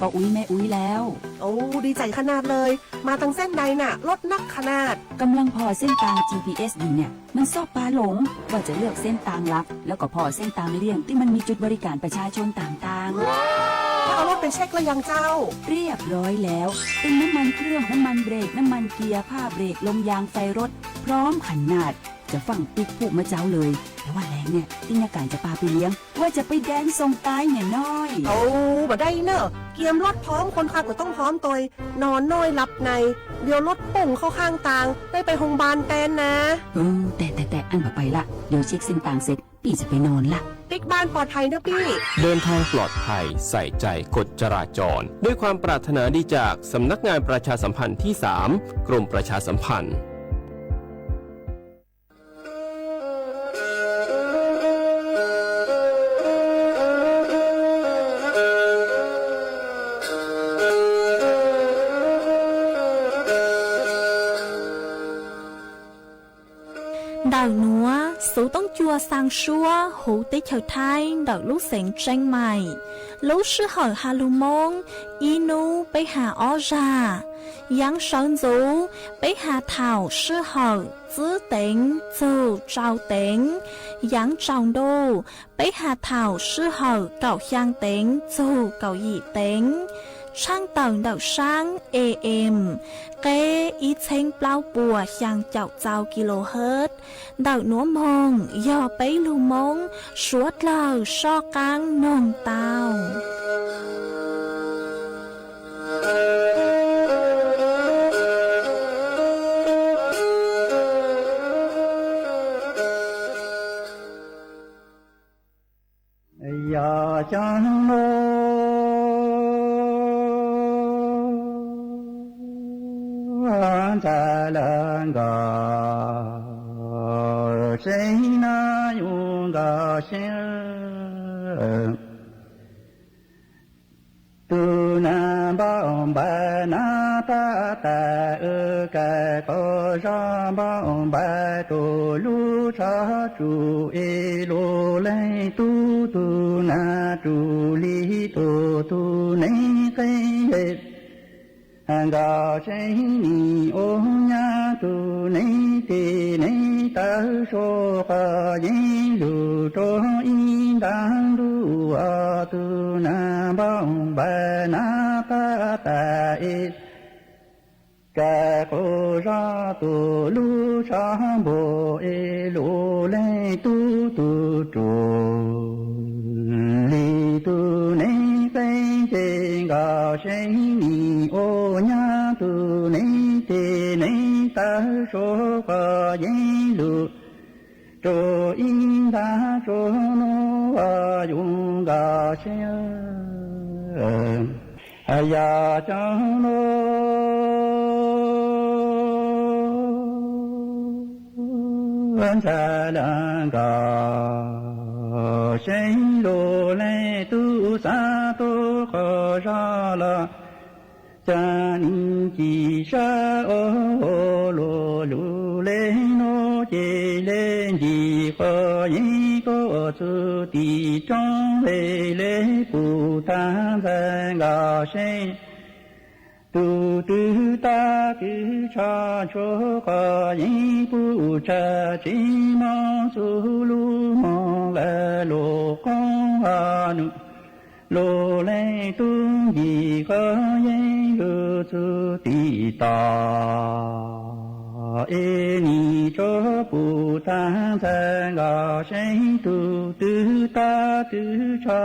ป้าอุ๊ยแม่อุ๊ยแล้ว โอ้ ดีใจขนาดเลย มาทางเส้นใดน่ะ รถนักขนาด กำลังผ่อเส้นทาง จีพีเอส อยู่เนี่ย มันชอบพาหลง ว่าจะเลือกเส้นทางลัด แล้วก็ผ่อเส้นทางเลี่ยงที่มันมีจุดบริการประชาชนต่างๆ ถ้าเอารถไปเช็คแล้วยังเจ้า เรียบร้อยแล้ว เติมน้ำมันเครื่อง น้ำมันเบรก น้ำมันเกียร์ ผ้าเบรก ลมยาง ไฟรถ พร้อมขนาด จะฟั่งปิ๊กผูกมาเจ้าเลย แต่ว่าแหลงเนี่ย ที่ยาการจะปาไปเลี้ยง ว่าจะไปแดนส่งตายเนี่ยน้อย โอ้ บ่ได้เนอะ เกียมรถพร้อม คนขับก็ต้องพร้อมตวย นอนน้อยหลับใน เดี๋ยวรถปุ่งเข้าข้างทาง ได้ไปโรงพยาบาลแทนนะ เออ แต่ แต่ แต่ อันบ่ไปละ เดี๋ยวเช็คเส้นทางเสร็จ พี่จะไปนอนละ ปิ๊กบ้านปลอดภัยนะพี่ เดินทางปลอดภัย ใส่ใจกฎจราจร ด้วยความปรารถนาดีจากสำนักงานประชาสัมพันธ์ที่สาม กรมประชาสัมพันธ์ Ntawm nuav xuv toob cua xaa suab huv teb chaws Thaib ntawm lub xeev Tseeb Maim. Lub sij hawm has lug Moob, ib nub peb has ob zag. Yaav sawv ntxuv, peb has thaum sij hawm tsib teev txug rau teev. Yaav tsaus ntuj, peb has thaum sij hawm kaum xyaa teev txug kaum yim teev. Tshaaj tawm ntawm saab A M, qeb ib txheeb plaub puas xyaa caum txau kilohertz. Ntawm nuav moog yog peb lug Moob suav dlawg soj qaab noog tau. Yog xyoo nuav ntxhais lawv nkaus, seev nab yuav nkaus seev. Tug nab npauj npaim nab pab tas, wb kais qaug zog npauj npaim tug lub tsho tsuj es lug leej tub. Tug nab tsuj li tug, tug neeb qeeb nkaus seev nim ua nyab, tug neeb tes neeb taw suav quas yeeb lug rua ib ntaag ntuj. Tug nab npauj npaim nab pab tas es kais qaug zog tug lub tsho npua es lug leej tub. Tug tsuj li tug neeb qeeb nkaus seev nim ua nyab, tug neeb tes neeb taw suav quas yeeb lug rua ib ntaag tsuag nuav yuav nkaus seev. Yog xyoo nuav ntxhais lawv nkaus, seev lug leej tub xaav tuav qaug zog los ca nim ci sab ua lug lug le nuav ces le ncig quas yeeb tuaj txug tim roob le le puj tag ntxhais nkaus seev. Tug twg tag twg tsho tshuav quas yeeb puj tsag tsev moog txug lub moog lawv lug qoob ha num lug leej tub ncig quas yeeb lug txug tim tod es nim tshuav puj tag ntxhais nkaus seev. Tug twg tag twg tsho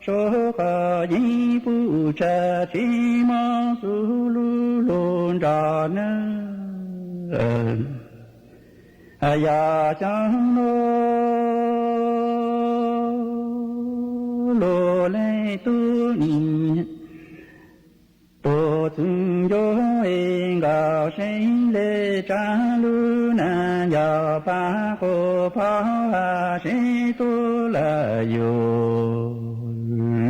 tshuav quas yeeb puj tsag tsev moog txug lub lug nrog nawb. Yog xyoo nuav lug leej tub nim tuaj txug ncuav es nkaus seev le tsaa lub nag ncaus pab quas phov ha seev tuaj lawm yug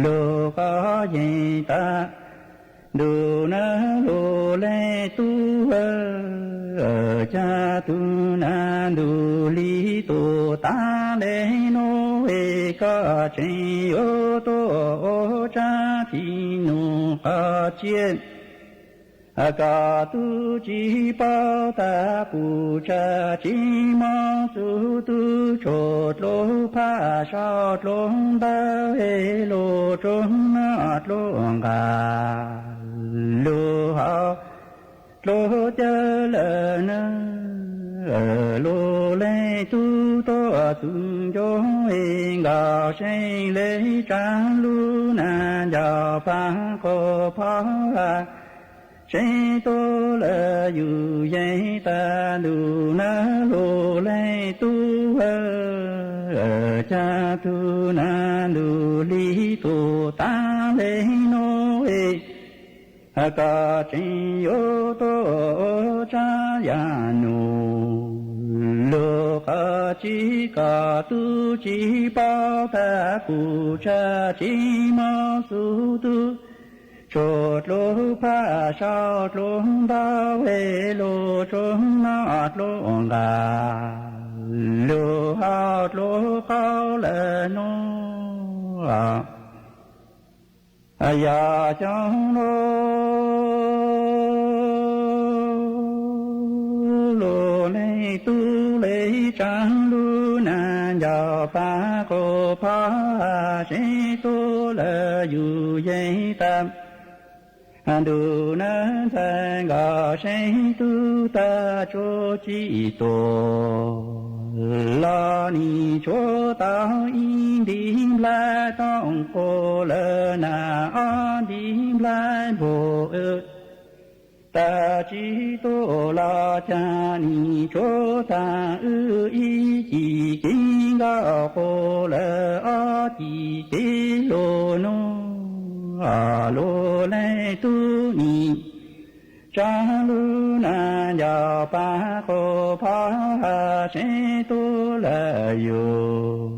lug quas yeeb tag ntuj nawb lug leej tub. Ca tug nag ntug li tuaj tag le nuav es koj tseem yuav tuaj ua tsaab tsi nua? tsiaj, koj tub tsis paub tag kuv tsaj tsis mob txuj tub tshuaj dluab phaj saum dluab ntawv es lub tsuag noj dluab nqaj lub hau dluab cawv lawm na. Lub leej tub tuaj txug ncua es nkawd seev le tsav lub nas ncaws pab qhua phab ha seev tuaj lawm yus yeej tag ntuj na. Lub leej tub cas tug nas ntuj hli tus tav le nuav es koj tseem yuav tuaj ua tsab yam nuav. Lub qhov tsis koj tub tsis paub tag kuv tsaj tsis mob txuj tub tshuaj dluab phaj saum dluab ntawv es lub tsuag noj dluab nqaj lub hau dluab qaub lawm nuav. Yog xyoo nuav lub leej tub le tsav lub nas ncaws pab qhua phab ha seev tuaj lawm yus yeej tag ntuj na. Ntxhais nkawd seev tub tag tsuas tsis tuaj los nim tshuav tau ib ntiv nplhaib tooj qhua lawm na, ob ntiv nplhaib npua wb tag tsis tuaj los cas nim tshuav tag wb ib cim kev nkauj qhua lawm ob cim kev hluas nuav. Lub leej tub nim tsav lub nas ncaws pab qhua phab ha seev tuaj lawm yus.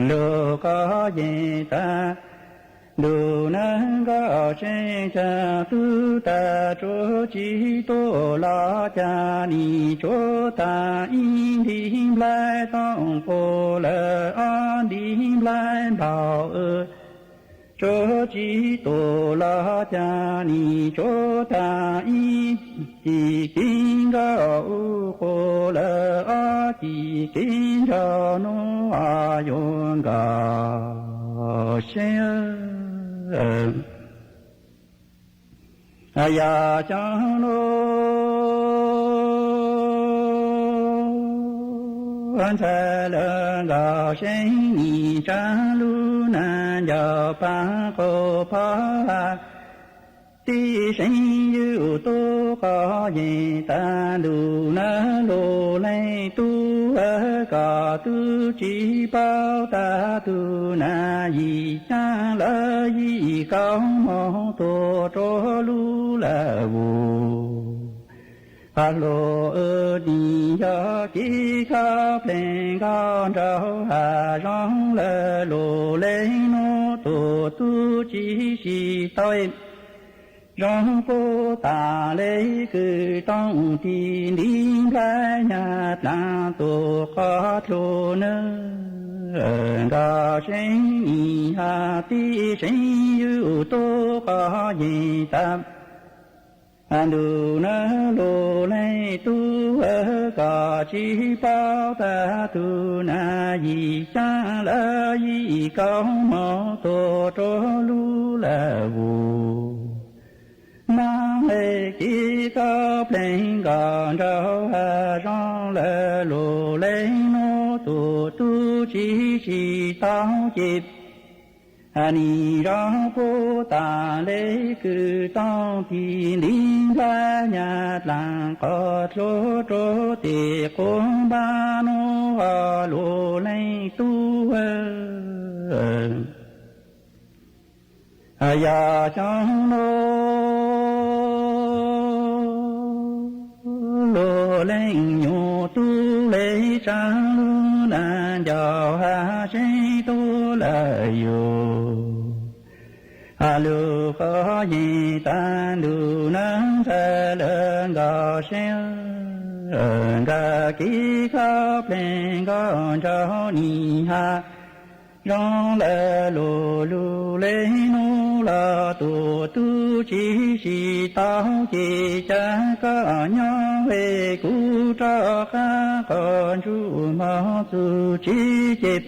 Lub koj yeej tag ntuj na, nkawd seev tub tag tsuas tsis tuaj los cas nim tshuav tag ib ntiv nplhaib tooj qhua lawm ob ntiv nplhaib npua wb tsuas tsis tuaj los cas nim tshuav tag ib cim kev nkauj wb qhua lawm ob cim kev nraug nuav yuav nkawd seev. Yog xyoo nuav ntxhais lawv nkawd seev nim tsav lub nas ncaws pab qhua phab ha tib seev yus tub koj yeej tag ntuj na. Lub leej tub koj tub tsis paub tag tug nas yim caab lawm yim kaum moos tuaj rua lub lawm vus. Hluas wb nim yog kev kho plees nkauj nraug hav zoov lawm, lub leej nuav tus tub tsis sib tau zoo puv tas le kws tooj tis ntiv nplhaib nyaj dlaag tus qhov tlug nawb. Nkawd seev nim has tib seev yus tub koj yeej tag ntuj na. Lub leej tub koj tsis paub tag tug nas yim caab lawm yim kaum moos tuaj rua lub lawm vus. Moog le kev kho plees nkauj nraug hav zoov lawm, lub leej nuav tus tub tsis sib tau ces nim zoo puv tas le kws tooj tis ntiv nplhaib nyaj dlaag qhov tlug rua tes quas npab nuav. Lub leej tub yog xyoo nuav lub leej nyuam tub le tsav lub nas ncaws hav seev tuaj lawm yus. Lub koj yeej tag ntuj na, ntxhais lawv nkawd seev nkawd kev kho plees nkauj nraug nim has zoo lawm, lub lub leej nuav los tus tub tsis tsis tau ces cas koj nyob es kuv rov qab qhov ntsuj mog txuj tsis ces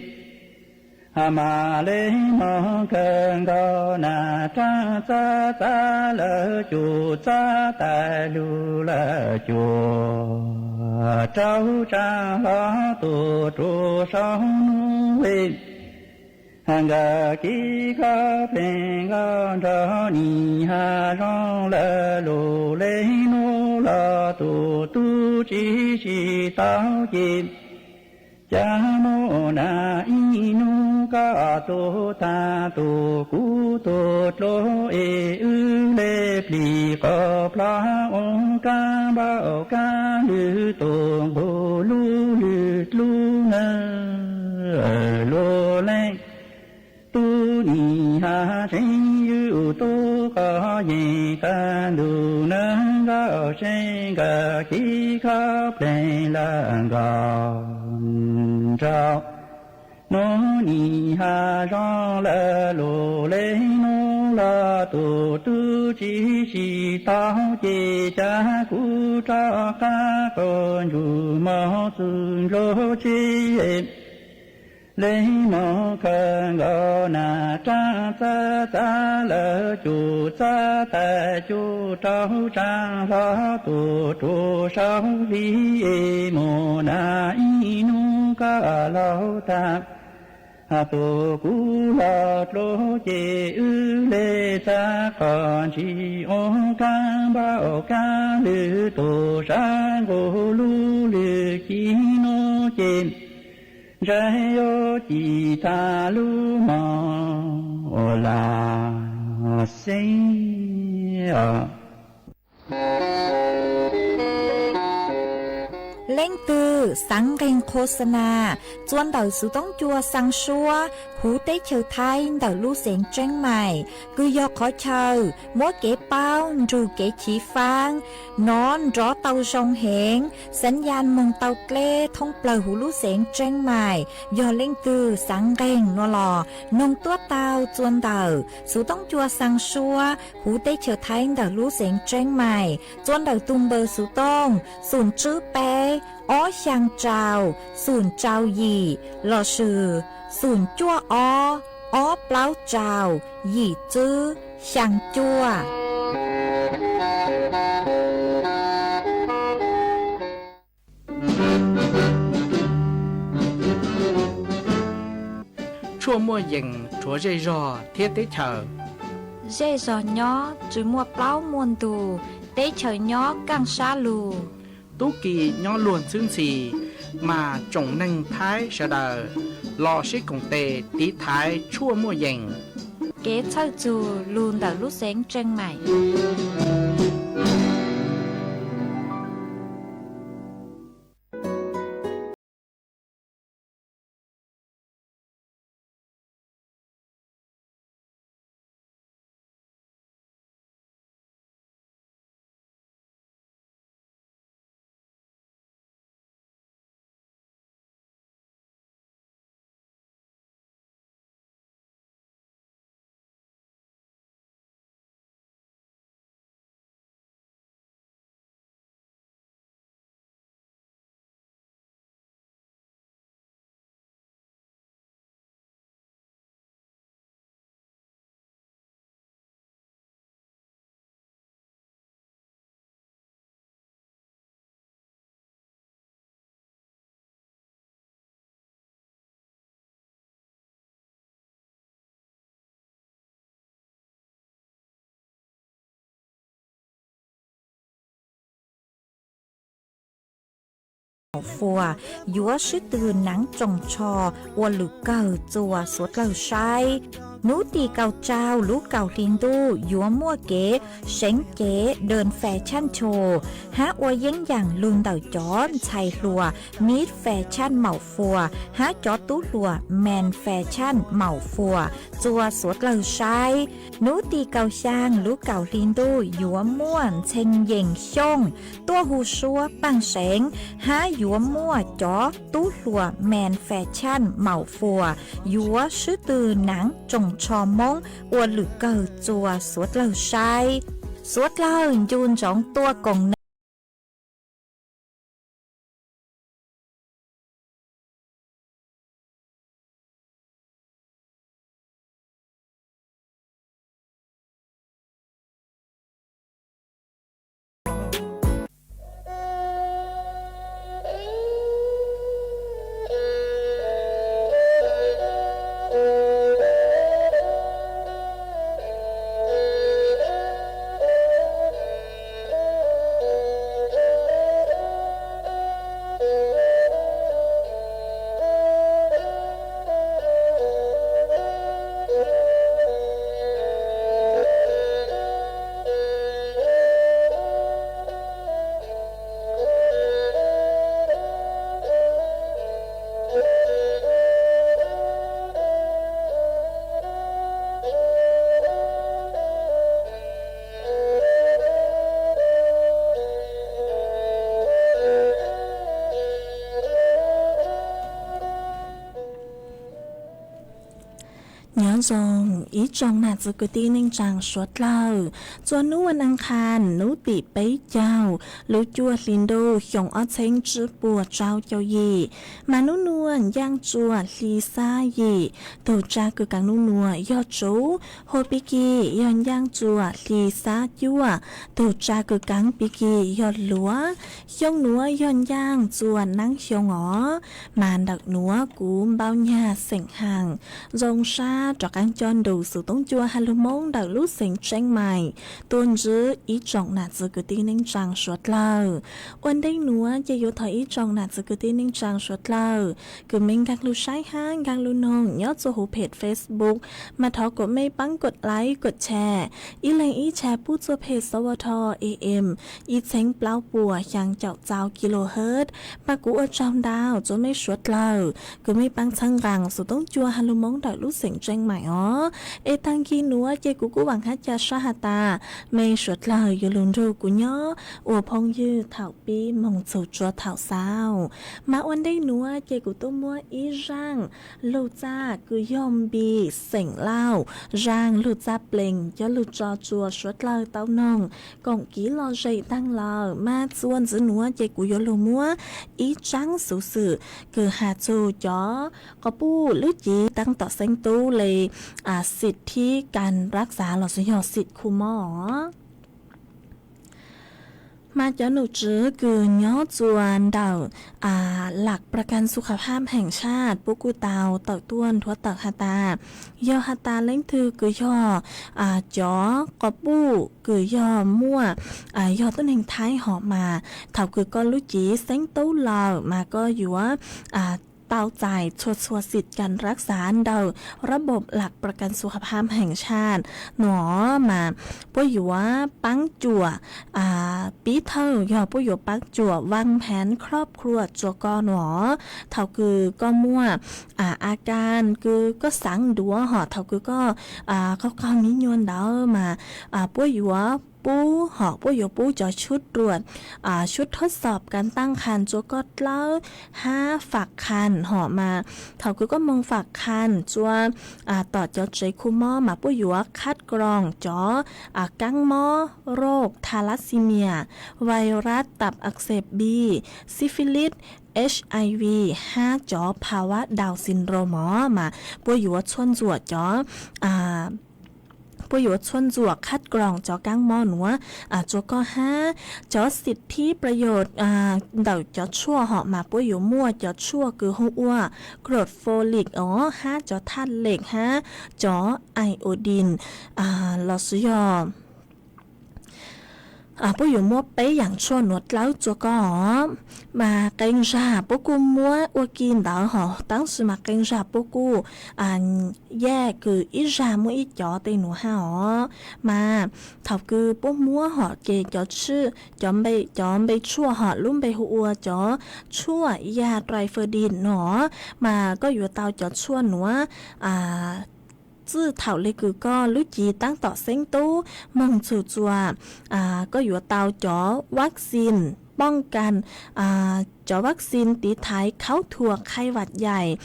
mas le moog kawg nkaus nas rab txab txab lawv cus txab tais lug lawv cus rau tsaab hlo tus rua sau nub nkawd kib kho plees nkauj nrog nim has zoo lawv lug le nub los tus tub tsis tsis tau ces cas muaj nas ib nub koj tug taag tug kuv tug dlua es wb le plig qhov plog ua kaab npauj kaab lwg tus nqug lub lwg dlub na luag leej tub nim has seev ywj tub qhov yeej tag ntug na nkauj seev nkawd kib kho plees lawv nkaus nraug nub nim has zoo lawv lug le nub los tus tub tsis tsis tau ces cas kuv rov qab qhov ntsuj mog txuj ntsuj tsis le moog kawg nkaus nas rab txab txab lawv cus txab tais cus rau tsaab hlo tus rua sau hli es muaj nas ib nub koj laug taag tug kuv laug dlua ces wb le txab qhov ntsis ua kaab npauj kaab lwg tus sab nqug lub lwg ci nub ces ntshai yuav ci taag lub moog ua lawm xeeb. Leej twg xaav nqeeg qhua xa nas txua ntawm xuv toob cua xaa suab huv teb chaws Thaib ntawm lub xeev Tseeb Maim, kws yog qhov chaw muab kev paub nrug kev chiv faab, nov nrov tau zoo heev, xaav yaj moog tau dleb thoob plawg huv lub xeev Tseeb Maim. Yog leej twg xaav nqeeg nuav los noog tuab tau txua ntawm xuv toob cua xaa suab huv teb chaws Thaib ntawm lub xeev Tseeb Maim, txua ntawm tug npawb xuv tooj xoom tswb peb ob xyaa rau xoom rau yim lossis xoom cuaj ob ob plaub rau yim tswb xyaa cuaj. Tshuaj muaj yees rhuav zej zog thiab teb chaws. Zej zog nyob tsis muaj plaub muaj ntug, teb chaws nyob kaaj sab lug. Tub ki nyob luag ntxhwb ntxhi, mas tsoom neeg Thaib sawv daws los sib koom tes tiv thaiv tshuaj muaj yees. Kev txhawj txug lug ntawm lub xeev Tseeb Maim. Maum Fuas yuav sib tw naav tsoom tsho ua lwm kawg txua suav dlawg saib. Nub tim kaum rau lub kaum hli ntuj yuav muaj kev seev cev dej fas tshaj ntsho hab ua yeeb yaam lug ntawm cov ntxhais hluas mib fas tshaj Maum Fuas hab cov tub hluas Maas fas tshaj Maum Fuas txua suav dlawg saib. Nub tim kaum xyaa lub kaum hli ntuj yuav muaj ntxhee yees Xyooj tuaj hu suab paaj seev hab yuav muaj cov tub hluas Maas fas tshaj Maum Fuas yuav sib tw naav tsoom tsho Hmoob ua lwm kawg txuas suav dlawg saib. Suav dlawg ncu ntsoov tuaj koom nev. Nyob zoo ib tsoom nam txiv kwv tij neej tsaa suav dlawg, txua nub ua neej qhas nub tim peb caug lub cuaj hli ntuj xyoo ob txheeb tsib puas rau caum yim, mas nub nuav ncaaj tsua hli xab yim, tug tsa kws kaav nub nuav yog tsuv, hua pig kig yog ncaaj tsua hli xab cuaj, tug tsa kws kaav pig kig yog luav. Xyoo nuav yog ncaaj tsua naab xyoo os, mas ntawm nuav kuv npau nyag xeem haas zoo sab rov qaab coj nrug xuv toob cua has lug Moob ntawm lub xeev Tseeb Mais tuaj ntsib ib tsoom nam txiv kwv tij neej tsaa suav dlawg. Ua ntej nuav ces yuav thov ib tsoom nam txiv kwv tij neej tsaa suav dlawg kws mej nkaag lug saib hab nkaag lug noog nyob txua huv phem Facebook, mas thov kom mej paab kod like kod share, ib leeg ib share pub txua phem S W T A M ib txheeb plaub puas xyaa caum txau kilohertz, mas kuv ua tsaug ntau txua mej suav dlawg kws mej paab txhawb nqaa xuv toob cua has lug Moob ntawm lub xeev Tseeb Mais os. Es taag kig nuav ces kuv kuj vaam hab ca sab has tas mej suav dlawg yuav lug nrug kuv nyob ua phooj ywg thaum pib moog txug tsua thaum xaus. Mas ua ntej nuav ces kuv tuaj muab ib zaaj lug txaj kws yog npis xeem Lauj, zaaj lug txaj plees coj lug tso tsua suav dlawg tau noog koom kiv lom zem taag lawm. Mas txua ntxiv nuav ces kuv yuav lug muab ib tsaab xuv xwm kws has txug cov quas puj lub civ taab tom xeeb tub le xim thib kas rab xav lossis yog xim khu mob os. Mas cov nom tswv kws nyob txua ntawm Lam Pra Kan Su Kha Phab Heem Saj puab kuj tau tawm tuaj nthuav tawm has tas, yog has tas leej twg kws yog cov quas puj kws yog muaj, yog tuab neeg Thaib hov mas thaum kws koj lub civ xeeb tub lawm mas koj yuav tau txais txhua txhua xim kas rab xav ntawm rab npom Lam Pra Kan Su Kha Phab Heem Saj no, mas puab yuav paab cuam pib thawj yog puab yuav paab cuam vaaj pheev khob khruam tsua koj no. Thaum kws koj muaj a kas kws koj xaav duav hom thaum kws koj qaug qaug miv nyuas ntawd mas puab yuav pub hom puab yuav pub cov sub ruam, sub thab xom kas taaj khas tsua koj dlawb hab fam khas hom mas thaum kws koj moog fam khas tsua tom cov tsev khu mob mas puab yuav khab kroos cov kaab mob roj thalassimia, vais rab tap ak xees B, syphilis, HIV hab cov pha vab Down syndrome os mas puab yuav txhua ntxuam cov puab yuav txhua ntxuam khab kroos cov kaab mob nuav tsua koj hab cov xim thib pra yos ntawm cov tshuaj hom mas puab yuav muaj cov tshuaj kws hu ua growth folic os hab cov thaj lem hab cov iodine lossis yog puab yuav muab peb yaam tshuaj nuav dlawb tsua koj os. Mas qee zag puab kuj muab ua ki ntawd hom tab sis mas qee zag puab kuj yaj kws ib zag muaj ib cov tej nuav hab os. Mas thaum kws puab muab hom ces cov, cov npe tshuaj hom lub npe hu ua cov tshuaj yaj Triferdin no mas koj yuav tau cov tshuaj nuav txij thaum le kws koj lub civ taab tom xeeb tub moog txug tsua koj yuav tau cov vaccine ป้องกัน cov vaccine tiv thaiv khaub thuas khaib vam yaim,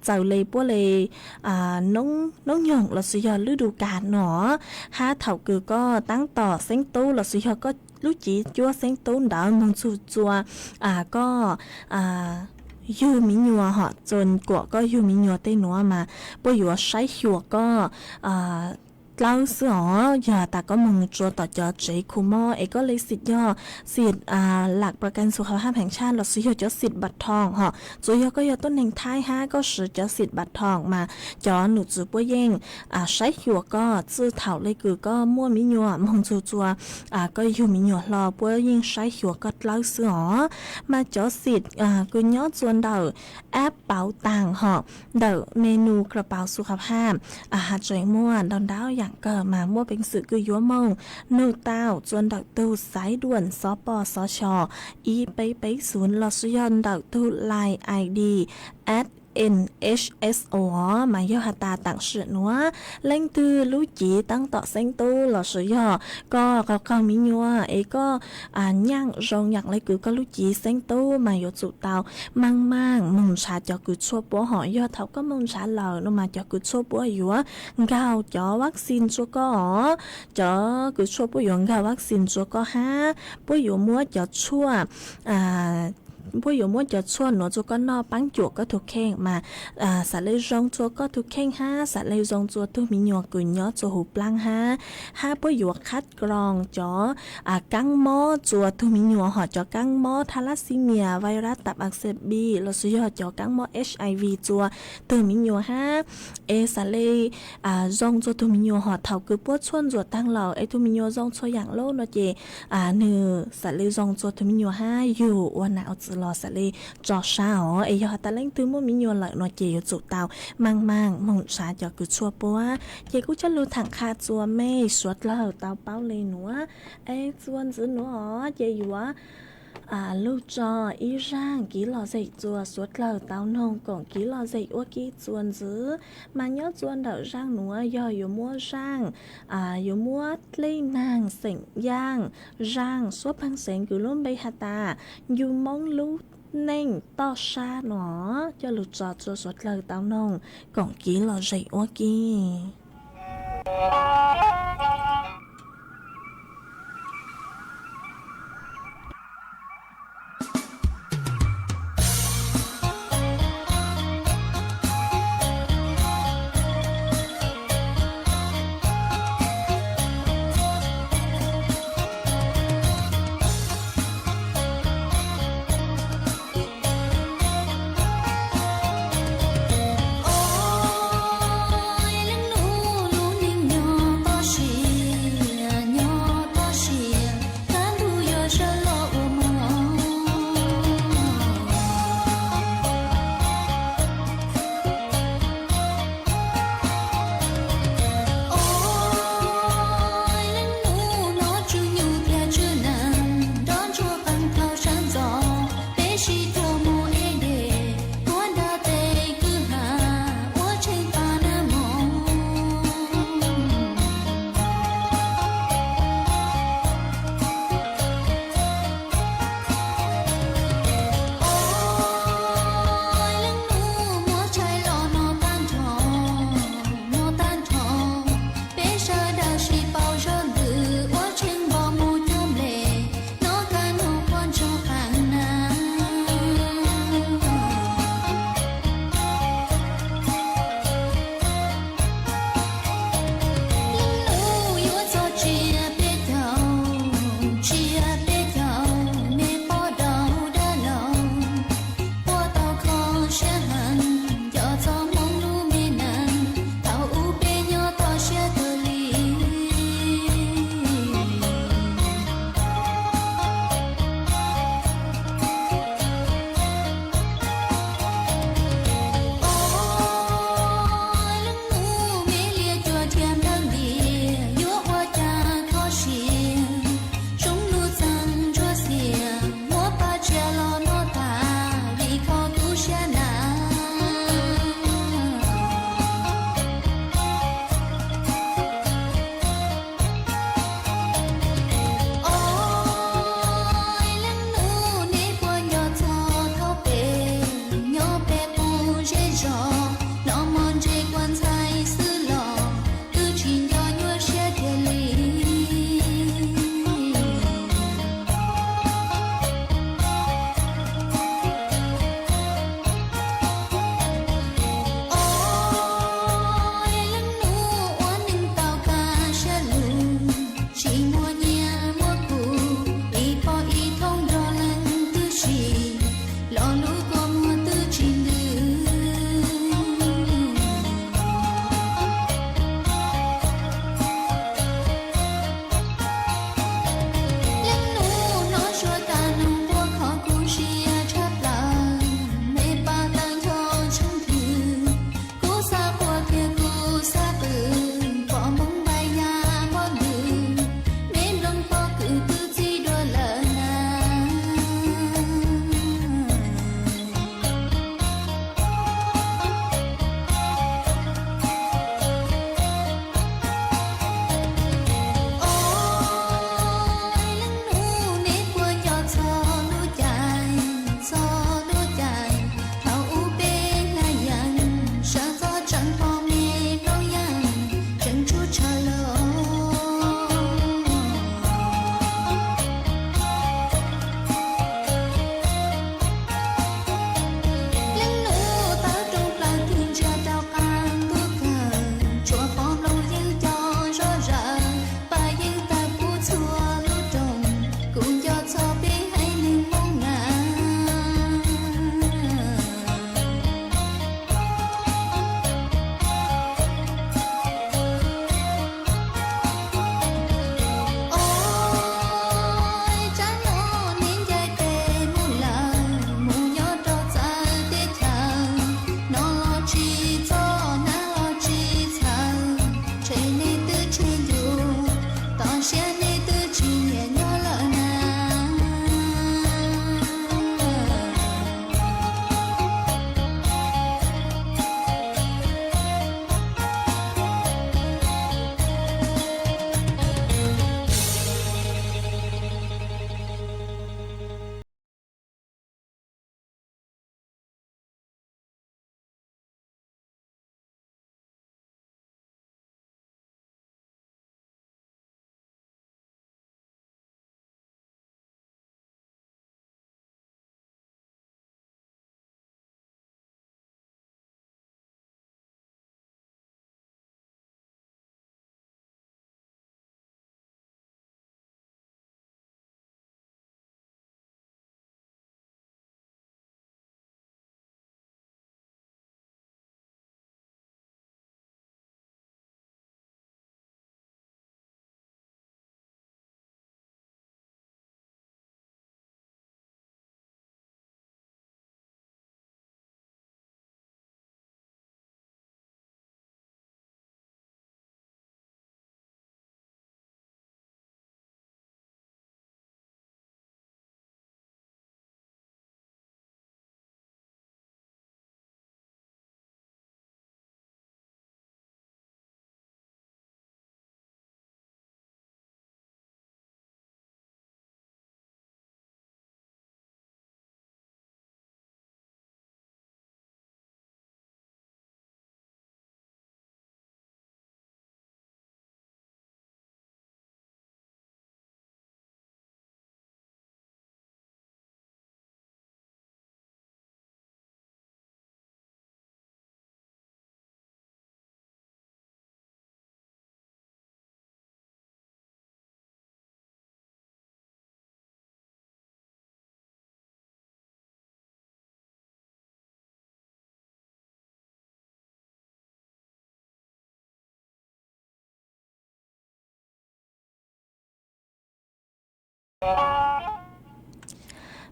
txawm li puab li noob nyoog los sis yog lwb du kas no, hab thaum kws koj taab tom xeeb tub los sis yog koj lub civ cuab xeeb tub ntawd moog txug txua koj yug miv nyuas hom txua kuam koj yug miv nyuas tej nuav mas puab yuav saib xyuas koj dlawb xwb os. Yog tas koj moog tsua tom cov tsev khu mob es koj li xim yog xim lam pra kas xu hab heev tshaj los sis yog cov xim npam thoom hom, txua yog koj yog tuab neeg Thaib hab koj siv cov xim npam thoom mas cov num txwv puab yeej saib xyuas koj txij thaum le kws koj muaj miv nyuas moog txug txua koj yug miv nyuas hlo puab yeej saib xyuas koj dlawb xwb os. Mas cov xim kws nyob txua ntawm app Pauv Taas hom ntawm menu kra pauv xu qhab hab, haj tseem muaj ntau ntau yaam kawg mas muaj peev xwm kws yuav moog nug tau txua ntawm tug xaiv duam xov pos xov xyos ib peb peb xu los sis yog ntawm tug Line I D at N H S O os. Mas yog has tas taam sim nuav leej twg lub civ taab tom xeeb tub los sis yog koj qaug qaug miv nyuas es koj nyaam zoo yaam le kws koj lub civ xeeb tub mas yuav tsum tau maaj maaj moog nrhav cov kws tshuaj puab hom. Yog thaum koj moog nrhav lawm no mas cov kws tshuaj puab yuav nkaug cov vaccine tsua koj os. Cov kws tshuaj puab yuav nkaug vaccine tsua koj hab puab yuav muab cov tshuaj puab yuav muab cov tshuaj nuav tsua koj noj paab cuam koj tug kheej mas xam le zoo tsua koj tug kheej hab xam le zoo tsua tug miv nyuas kws nyob tsua huv plaab hab, hab puab yuav qhab kro cov kaab mob tsua tug miv nyuas hom cov kaab mob thalassimia, virus tab ak xeb bi los sis yog cov kaab mob H I V tsua tug miv nyuas hab es xam le zoo tsua tug miv nyuas hom thaum kws puab tshuaj ntxuam taag lawm es tug miv nyuas zoo txhua yaam lub no ces nwg xam le zoo tsua tug miv nyuas hab yug ua nam ua txwv los xam le tso sab os. Es yog has tas leej twg muaj miv nyuas lawm no ces yuav tsum tau maaj maaj moog nrhav cov kws tshuaj puab. Ces kuv coj lug thaam qha tsua mej suav dlawg tau paub le nuav, es tsua ntxiv nuav os ces yuav lug tso ib zaaj kiv lom zem tsua suav dlawg tau noog koom kiv lom zem ua ke tsua ntxiv. Mas nyob tsua ntawm zaaj nuav yog yuav muab zaaj, yuav muab dlej naag xeem yaaj, zaaj suab pheej xeev kws lub npe has tas ncu moob lub neej toj sab no coj lug tso tsua suav dlawg tau noog koom kiv lom zem ua ke.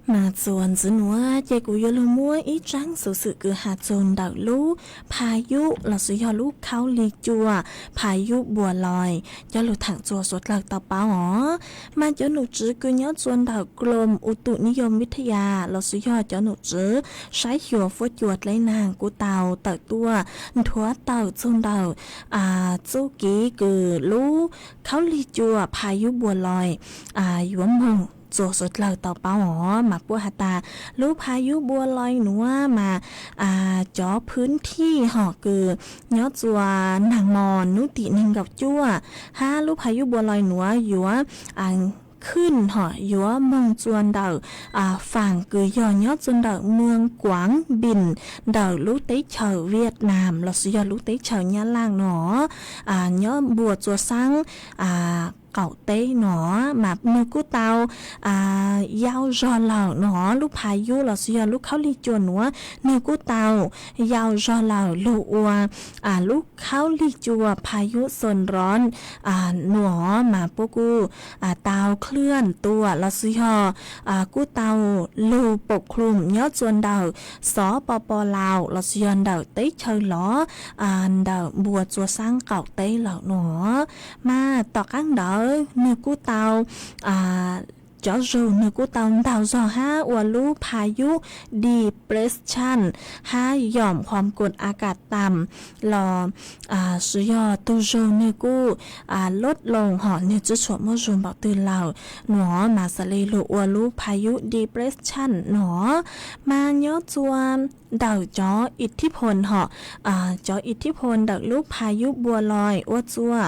Mas txuas ntxiv nuav ces kuv yuav lug muab ib tsaab xuv xwm kws has txug ntawm lub phas yub lossis yog lub khaub lig cua phas yub npua lois coj lug thaam txug suav dlawg tau paub os. Mas cov nom tswv kws nyob txua ntawm Krom Utu Niyom Vithaya lossis yog cov nom tswv saib xyuas fuab cua dleb naag kuj tau tawm tuaj nthuav tawm txug ntawm txuj kev kws lub khaub lig cua phas yub npua lois yuav moog txug suav dlawg tau paub os. Mas puab has tas lub phas yub npua lois nuav mas cov phwv thij hom kws nyob txua naag mos nub tim neeg nkaum cuaj, hab lub phas yub npua lois nuav yuav khwj hom yuav moog txua ntawm faam kws yog nyob txua ntawm Muas Kuaav Npis ntawm lub teb chaws Viaj Nam lossis yog lub teb chaws Nyab Laaj no, nyob npua txua saab qaum teb no. Mas nwg kuj tau yau zog lawm no, lub phas yub lossis yog lub khaub lig cua nuav nwg kuj tau yau zog lawm lug ua lub khaub lig cua phas yub Xoo Roos no. Mas puab kuj tau khwj tua lossis yog kuj tau lug pum khloom nyob txua ntawm Xov Po Po Laus lossis yog ntawm teb chaws lov ntawm npua txua saab qaum teb lawm no. Mas tom qaab ntawd nwg kuj tau cov zug nwg kuj tau ntaug zog hab ua lub phas yub depression hab yom khuam koos a kas tam los, lossis yog tug zug nwg kuj lub loo hom nwg tsi tshua muaj zug npaum twg lawm no. Mas xaav le lug ua lub phas yub depression no. Mas nyob txua ntawm cov ib thib phoo hom, cov ib thib phoo ntawm lub phas yub npua lois ua txua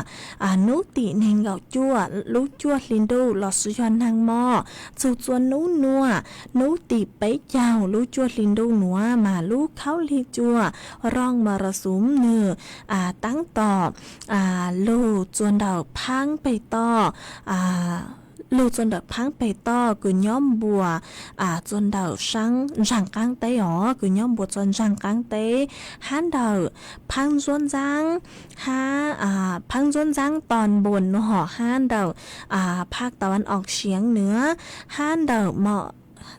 nub tim neeg nkaum cuaj lub cuaj hli ntuj lossis yog naag mos txug txua nub nuav nub tim peb caug lub cuaj hli ntuj nuav mas lub khaub lig cua rooj Moos Ras Xoom nwg taab tom lug txua ntawm phaab peg toj, lug txua ntawm phaab peg toj kws nyob npua txua ntawm saab ntsaag qaab teb os, kws nyob npua txua ntsaag qaab teb hab ntawm phaab ntsuab ntxaab, hab phaab ntsuab ntxaab tog npoo no hom hab ntawm phaj tau vas om siav nuav hab ntawm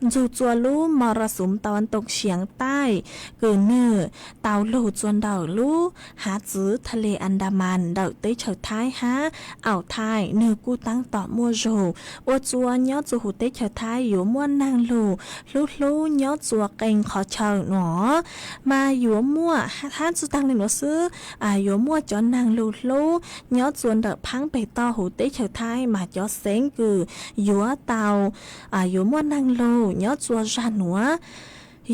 ntxug txua lub Moos Ras Xoom tau vas toom siav taij kws nwg tau lug txua ntawm lub hav txwv tha le As Das Mas ntawm teb chaws Thaib hab Aas Thaib nwg kuj taab tom muaj zug ua txua nyob txua huv teb chaws Thaib yuav muaj naag lug hlub hlub nyob txua qee qhov chaw no. Mas yuav muaj hab tsi taag le nuav xwb, yuav muaj cov naag lug hlub nyob txua ntawm phaab peg toj huv teb chaws Thaib mas cov xeev kws yuav tau yuav muaj naag lug nyob txua zag nuav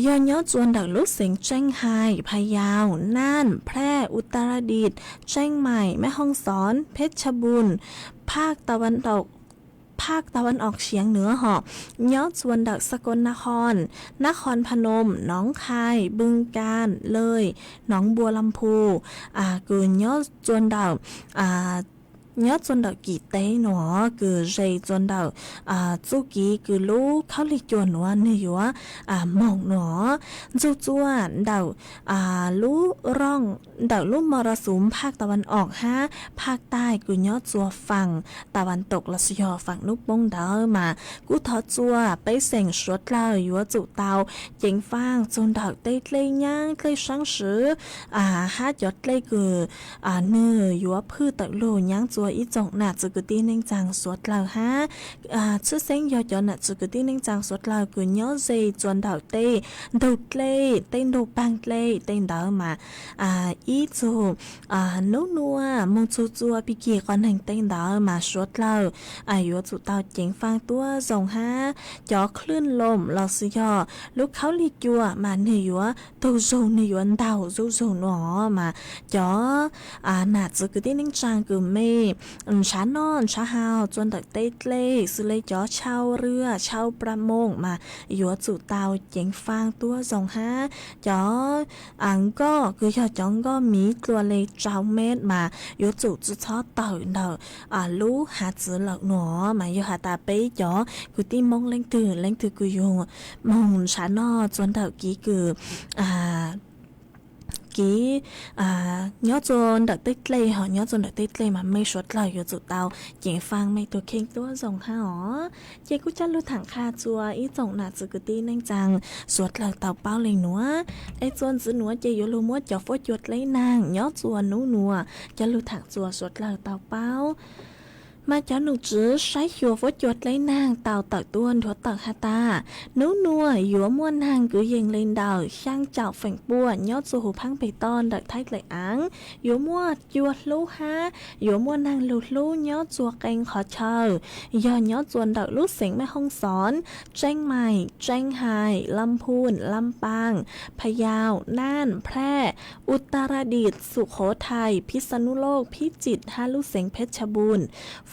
yog nyob txua ntawm lub xeev Tseeb Hais, Phas Yaus, Naj, Phraj, Utaradis, Tseeb Maim, Mej Hooj Xoon, Phej Tshaj Npun, phaj tau vas om siav nuav hom nyob txua ntawm Sa Kos Nas Khos, Nas Khos Pha Noom, Noov Khai, Npwg Kas, Lawj, Noov Npua Las Phus, kws nyob txua ntawm nyob txua ntawm kim teb no kws ze txua ntawm txuj kev kws lub khaub lig cua nuav nwg yuav moog no. Ntxug txua ntawm lub rooj ntawm lub Moos Ras Xoom phaj tau vas om hab phaj taig kws nyob txua faam tau vas toom lossis yog faam nub poob ntawd mas kuj thov txua peb xeem suav dlawg yuav tsum tau ceev faaj txug ntawm tej dlej nyaab dlej saab swv hab cov dlej kws nwg yuav phwj tawm lug nyaab txua ib tsoom nam txwv kwv tij neej tsaa suav dlawg hab tshwj xeeb yog cov nam txwv kwv tij neej tsaa suav dlawg kws nyob ze txua ntawm tej ntug dlej tej ntug paag dlej tej ntawd mas ib txug nub nuav moog txug txua pig kig qhov neeg tej ntawd mas suav dlawg yuav tsum tau ceev faaj tuab zoo hab cov klwj loom lossis yog lub khaub lig cua mas nwg yuav tug zug nwg yuav ntaug zuj zug no mas cov nam txwv kwv tij neej tsaa kws mej ntshaw noj ntshaw haus txua ntawm tej dlej xws le cov chaw rwg chaw pla moos mas yuav tsum tau ceev faaj tuab zoo hab cov nkoj kws yog cov nkoj miv dlua le rau met mas yuav tsum tsi txhob tawm ntawm lub hav txwv lawm no. Mas yog has tas peb cov kwv tij Moob leej twg leej twg kws yug moog ntshaw noj txua ntawm kev kws ib, nyob txua ntawm tej dlej, ho nyob txua ntawm tej dlej mas mej suav dlawg yuav tsum tau ceev faj mej tug kheej tuab zoo hab os. Ces kuj coj lug thaam qha txua ib tsoom nam txiv kwv tij neej tsaa suav dlawg tau paub le nuav. Es txua ntxiv nuav ces yuav lug muab cov fuab cua dleb naag nyob txua nub nuav coj lug thaam txua suav dlawg tau paub. Mas cov nom tswv saib xyuas fuab cua dleb naag tau tawm tuaj nthuav tawm has tas, nub nuav yuav muaj naag kwv yees le ntawm xyaa caum feem pua nyob txua huv phaab peg toj ntawm Thaib Dlaim Aav, yuav muaj cua hlub hab yuav muaj naag lug hlub nyob txua qee qhov chaw, yog nyob txua ntawm lub xeev Mej Hoob Xoob, Tseeb Maim, Tseeb Hais, Lam Phun, Lam Paas, Phas Yaas, Naj, Nplaj, Us Tas Las Dis, Xum Qhuv Thais, Phij Xas Nus Loj, Phij Tsim hab lub xeev Phej Tshas Npum.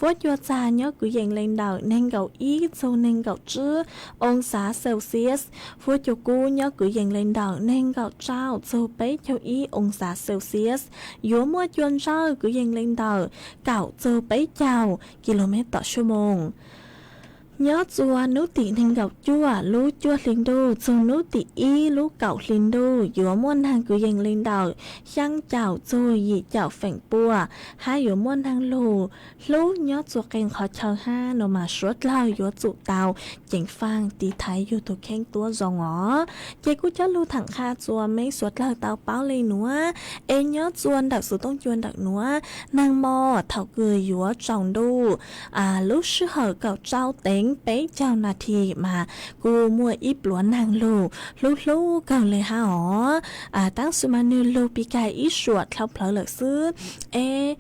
Fuab cua txag nyob kwv yees le ntawm neeg nkaum ib txug neeg nkaum tsib oo xav Celsius. Fuab cua kub nyob kwv yees le ntawm neeg nkaum rau txug peb caug ib oo xav Celsius. Yuav muaj cua ntsawj kwv yees le ntawm kaum txug peb caug kis lus mev tom suab moos. Nyob txua nub tim neeg nkaum cuaj lub cuaj hli ntuj txug nub tim ib lub kaum hli ntuj yuav muaj naag kwv yees le ntawm xyaa caum txug yim caum feem pua, hab yuav muaj naag lug hlub nyob txua qee qhov chaw hab no mas suav dlawg yuav tsum tau ceev faj tiv thaiv yug tug kheej tuab zoo os. Ces kuj coj lug thaam qha txua meb suav dlawg tau paub le nuav, es nyob txua ntawm xuv tooj cua ntawm nuav, naag mos thaum kws yuav tsaus ntuj lub sij hawm kaum rau teev peb caug nas this mas kuj muaj ib pluav naag lug hlub hlub kawg le hab os. Tab sis mas nwg lug pib kag ib suam dlhau plawv lawm xwb. Es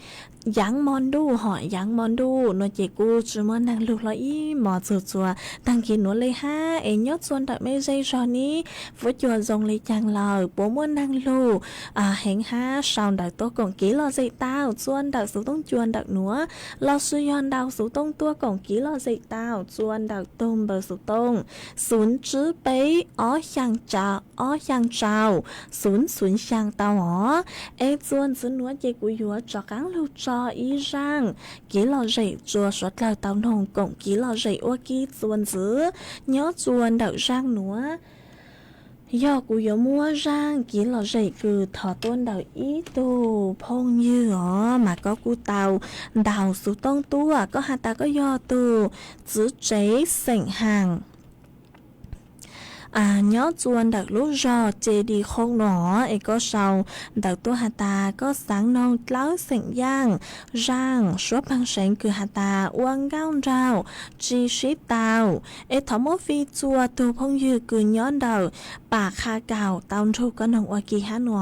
yaav mo ntuj hom yaav mo ntuj no ces kuj tsi muaj naag lug hlo ib mos txug txua taag kis nuav le hab. Es nyob txua ntawm mej zej zog neb fuab cua zoo le caag lawm, puas muaj naag lug heev hab sau ntawv tuaj koom kev lom zem tau txua ntawm xuv tooj cua ntawm nuav, lossis yog ntau xuv tooj tuaj koom kev lom zem tau txua ntawm tug npawb xuv tooj xuv tsib peb ob xyaa rau xuv xuv xyaa tau os. Es txua ntxiv nuav ces kuv yuav rov qaab lug tso ib zaaj kev lom zem rua suav dlawg tau noog koom kev lom zem ua ke txua ntxiv. Nyob txua ntawm zaaj nuav, yog kuv yuav muab zaaj kev lom zem kws thov tuaj ntawm ib tug phooj ywg os, mas koj kuj tau ntaus xuv tooj tuaj, koj has tas koj yog tug txiv tsev xeem Haas nyob txua ntawm lub zog Ces Dis Khoo no, es koj sau ntawv tuaj has tas koj xaav noog dlawb xeem Yaaj, zaaj suab phaag seev kws has tas ua nkauj nraug tsi sib tau. Es thov muab fij txua tug phooj ywg kws nyob ntawm Pas Qha Kaum tau nrug koj noog ua ke hab no.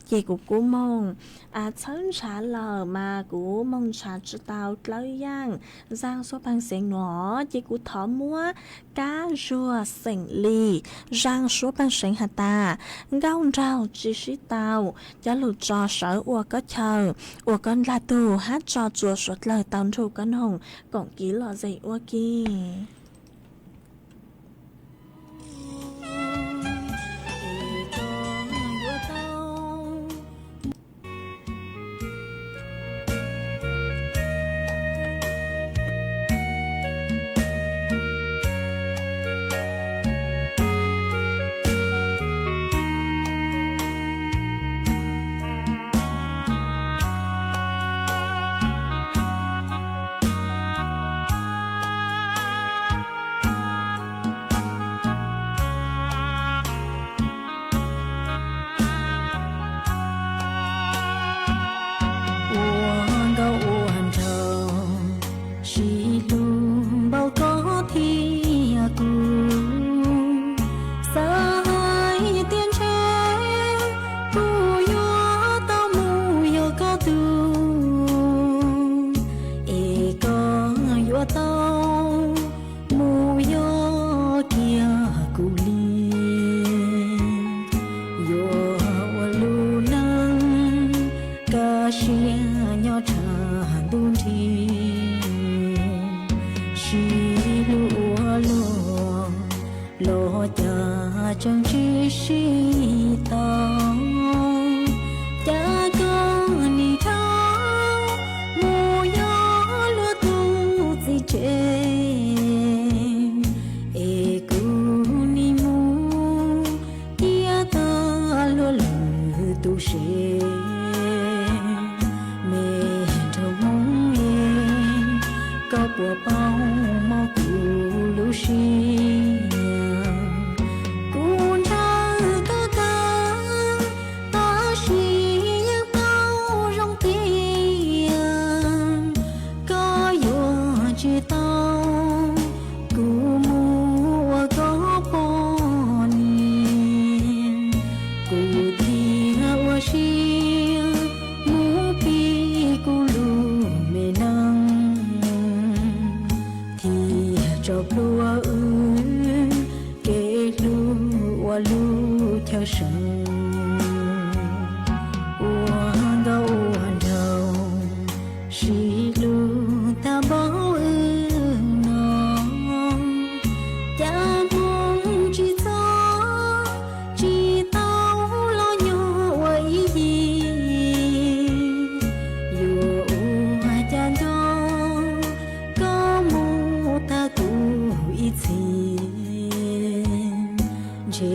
Ces kuv kuj moog txhawb ntshav lawm mas kuv moog ntshav tsi tau dlawb Yaaj, zaaj suab phaag seev no. Ces kuv thov muab Kab Zuag xeem Lis, zaaj suab phaag seev has tas nkauj nraug tsi sib tau. Coj lug tso sawv ua koj chaw, ua koj nplag tug hab tso txua suav dlawg tau nrug koj noog koom kev lom zem ua ke. Ua nkauj ua nraug sib hlub npaum koj thiab kuv, xav hais tias ntshe kuv yuav tau mus yog koj tug, es koj yuav tau mus yog kiag kuv li. Yuav ua lub neej kaj siab nyob tshaj ntuj nrig, sib hlub ua luaj los cas tseem tsis sib tau. Cas koj nim rov mus yog luag tus txiv tsev, es kuv nim mus cia tag luag lwm tus Puas paub mob kuv lub siab? Kuv ntshaw koj kawg, tab sis yeej paub zoo tias koj yuav tsis tau kuv mus ua koj poj niam. Kuv thiaj ua siab mus pib kuv lub me neej, thiaj tso plhuav wb kev hlub ua lub chaw seem, ua ntau ua nraug sib hlub tag npaum wb no. Cas hmoo tsis txog, tsis tau los nyob ua ib yig, yuav ua cas nco koj mus tag kuv ib txhis, ntshe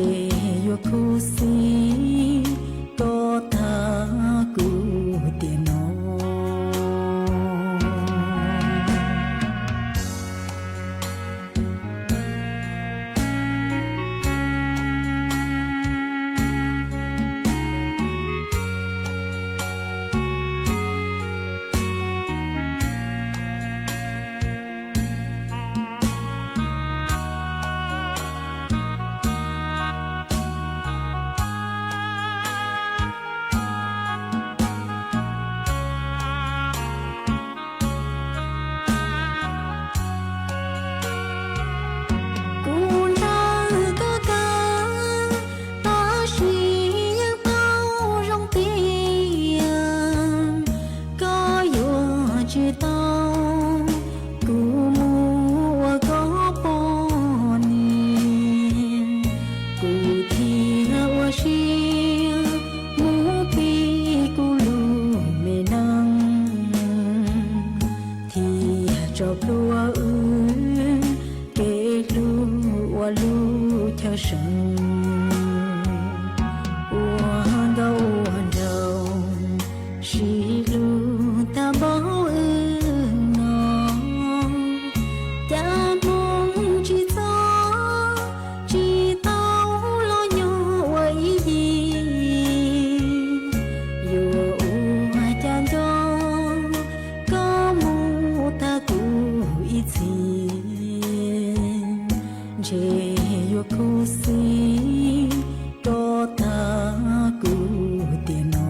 yuav khuv xim koj tag kuv tiam no. Kuv ntshaw koj kawg, tab sis yeej paub zoo tias koj yuav tsis tau kuv mus ua koj poj niam. Kuv thiaj ua siab mus pib kuv lub me neej, thiaj tso plhuav wb kev hlub ua lub chaw seem, ua ntau ua nraug sib hlub tag npaum wb no. Cas hmoo tsis txog, tsis tau los nyob ua ib yig, yuav ua cas nco koj mus tag kuv ib txhis, ntshe yuav khuv xim koj tag kuv tiam no.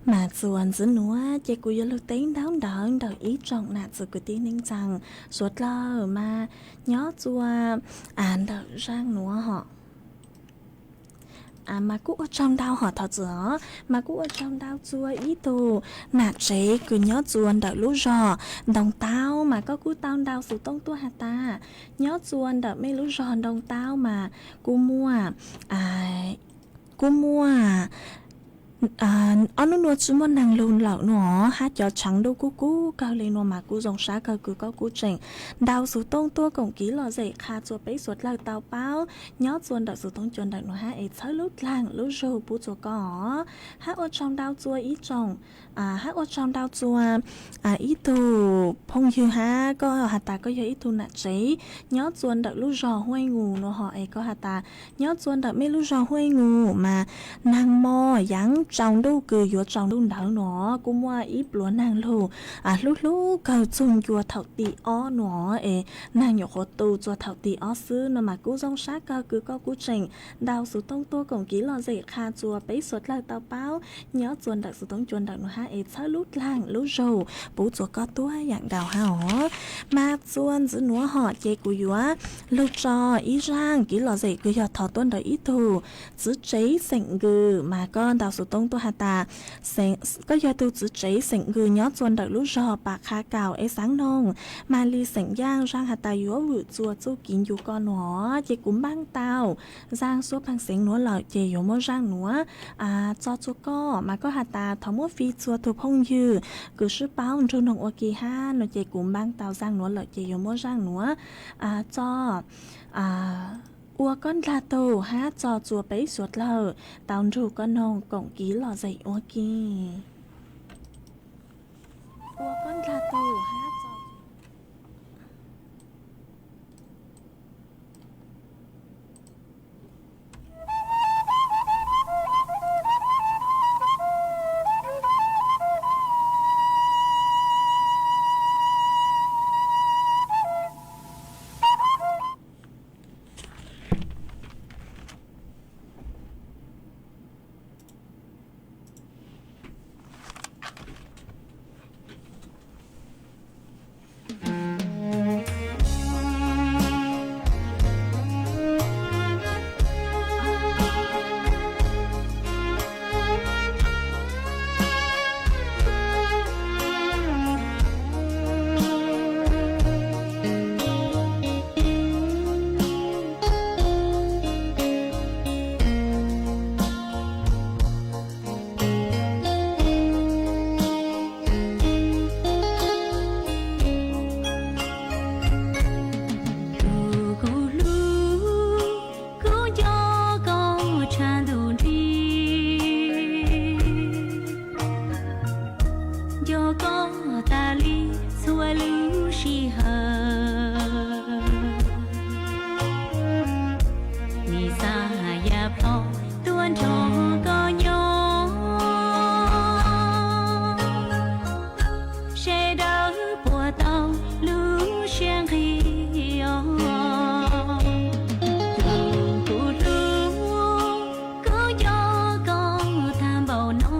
Mas txuas ntxiv nuav ces kuv yuav lug teb ntaub ntawv ntawm ib tsoom nam txiv kwv tij neej tsaa suav dlawg mas nyob txua ntawm zaaj nuav hom. Mas kuj ua tsaug ntau hom thov txim os, mas kuj ua tsaug ntau txua ib tug nam tsev kws nyob txua ntawm lub zog Ntoo Taub mas koj kuj tau ntau xov tooj tuaj has tas nyob txua ntawm mej lub zog Ntoo Taub mas kuj muaj, kuj muaj ob nub nuav tsi muaj neeg lug lawm nuav hab cov tsheev ntuj kuj kub kawg le nuav mas kuj zoo sab kawg kws koj kuj tseem ntau xov tooj tuaj koom kiv lom zem qha txua peb suav dlawg tau paub nyob txua ntawm xov tooj cua ntawm nuav hab es txhawb lub dlaag lub zug pub txua koj os. Hab ua tsaug ntau txua ib tsoom, hab ua tsaug ntau txua ib tug phooj ywg hab koj has tas koj yog ib tug nam tsev nyob txua ntawm lub zog Huaj Nus nuav hom es koj has tas nyob txua ntawm mej lub zog Huaj Nus mas neeg mos yaav tsaus ntuj kws yuav tsaus ntuj ntawd no, kuj muaj ib pluas neeg lug hlub hlub kawg txug ncua thaum tim ob no, es neeg nyuam qhuav tu txug thaum tim ob xwb no mas kuj zoo sab kawg kws koj kuj tseem ntaus xuv tooj tuaj koom kev lom zem qha txuas peb suav dlawg tau paub nyob txuas ntawm xuv tooj cua ntawm nuav hab es txhawb lub dlaag lub zug pub txuas koj tuab yaam nkaus hab os. Mas txuas ntxiv nuav hom ces kuv yuav lug tso ib zaaj kev lom zem kws yog thov tuaj ntawm ib tug txiv tsev xeem Nkws, mas koj ntaus xuv tooj tuaj has tas koj yog tug txiv tsev xeem Nkws nyob txuas ntawm lub zog Pam Qha Kaum es xaav noog Mas Lis xeem Yaaj, zaaj has tas yuav vwm txuas txuj kev ncu koj no, ces kuv npaaj tau zaaj xuab pheej xeev nuav lawm ces yuav muab zaaj nuav tso txuas koj, mas koj has tas thov muab fij txuas tug phooj ywg kws sib paub nrug noog ua ke hab no, ces kuv npaaj tau zaaj nuav lawm ces yuav muab zaaj nuav tso ua koj ndlag tug hab tso txuas peb suav dlawg tau nrug koj noog koom kev lom zem ua ke. Ua koj ndlag tug hab tso Tus kuv hlub, kuv nco koj tshaj ntuj nrig, nco koj tas li txhua lub sij hawm. Nim xav yam plho tuaj nrog koj nyob, sawv daws puas tau lub siab nqig os. Tus kuv hlub, kuv nco koj tag npaum no,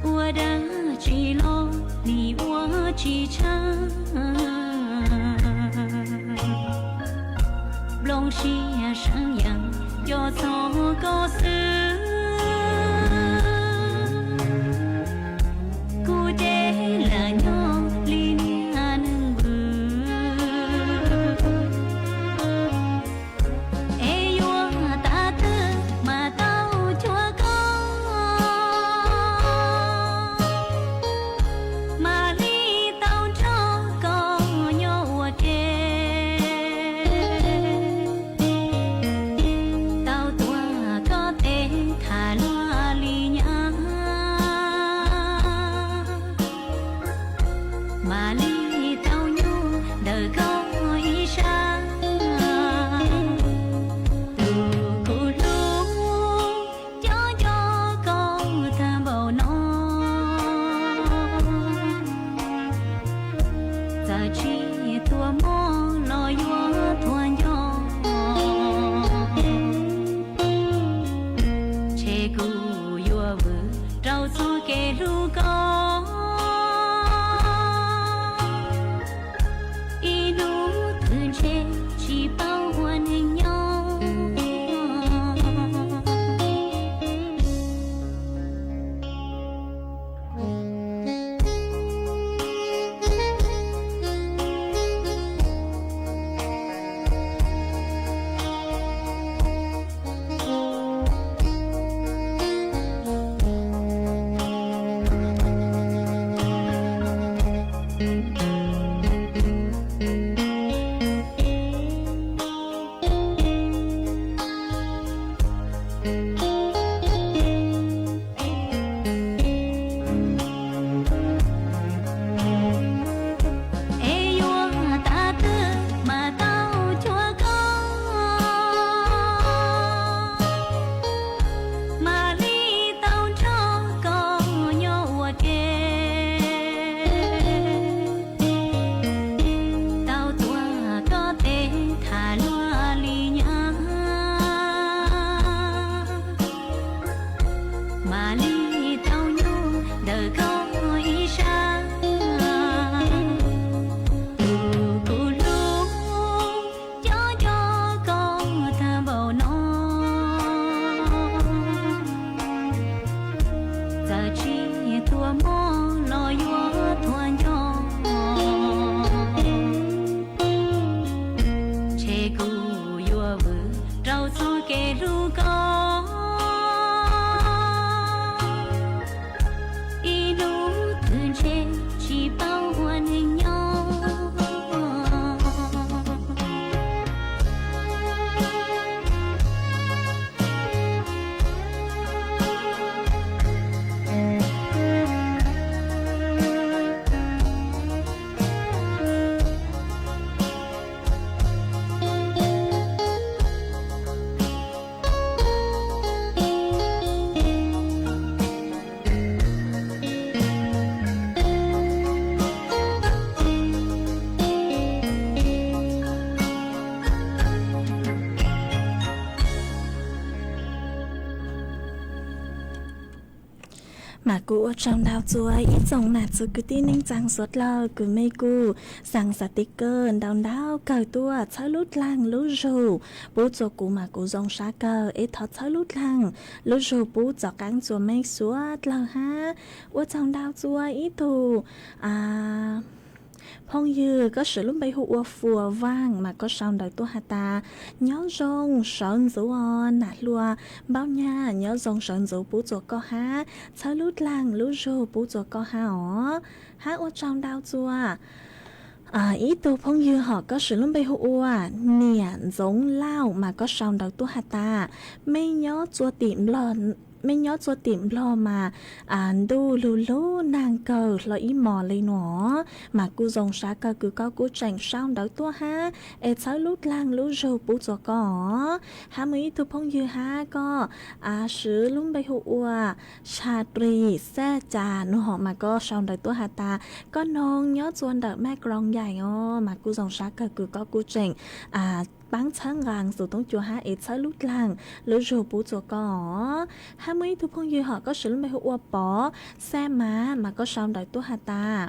ua dab tsi los nim ua tsis tshaj. Nplooj siab seev yeej nco txog koj xwb, kuv ces lam nyob li niag neeg vwm. Es yuav tas twg mas tau cuag koj, mam li tau nrog koj nyob ua ke. Tau tuav koj tes tham luag li nyab, mam li tau nyuaj ntawm koj ib sab. Tus kuv hlub, nco nco koj tag npaum no, txawm tsis tuag mob los yuav tuag nco, ntshe kuv yuav vwm rau txoj kev hlub koj. Ib hnub twg ntshe tsis paub ua neeg nyob. Es yuav tas twg mas tau cuag koj, Kuv ua tsaug ntau txuas ib tsoom nam txiv kwv tij neej tsaa suav dlawg, kuv mej kuj xaa xav tiv kawg ntau ntau kawg tuaj txhawb lub dlaag lub zug pub txuas kuv mas kuv zoo sab kawg es thov txhawb lub dlaag lub zug pub txaus qaab txuas mej suav dlawg hab. Ua tsaug ntau txuas ib tug phooj ywg koj swv lub npe hu ua Fuas Vaaj mas koj sau ntawv tuaj has tas, nyob zoo sawv ntxuv os nam hluas Npaub Nyaj, nyob zoo sawv ntxuv pub txuas koj hab, txhawb lub dlaag lub zug pub txuas koj hab os. Hab ua tsaug ntau txuas ib tug phooj ywg hom koj swv lub npe hu ua Niam Ntxoov Lauj mas koj sau ntawv tuaj has tas, mej nyob txua tim Nplog mas ntuj lug lug naag kawg hlo ib mos le nuav, mas kuj zoo sab kawg kws koj kuj tseem sau ntawv tuaj hab es txhawb lub dlaag lub zug pub txuas koj os. Hab muaj ib tug phooj ywg hab koj swv lub npe hu ua Tsha Ris Xaj Cas nuav hom mas koj sau ntawv tuaj has tas, koj noog nyob txua ntawm Mej Kroos Yaim os, mas kuj zoo sab kawg kws koj kuj tseem paab txhawb nqaa xuv toob cua hab es txhawb lub dlaag lub zug pub txuas koj os. Hab muaj ib tug phooj ywg hom koj swv lub npe hu ua Pov Xaj Mav mas koj sau ntawv tuaj has tas,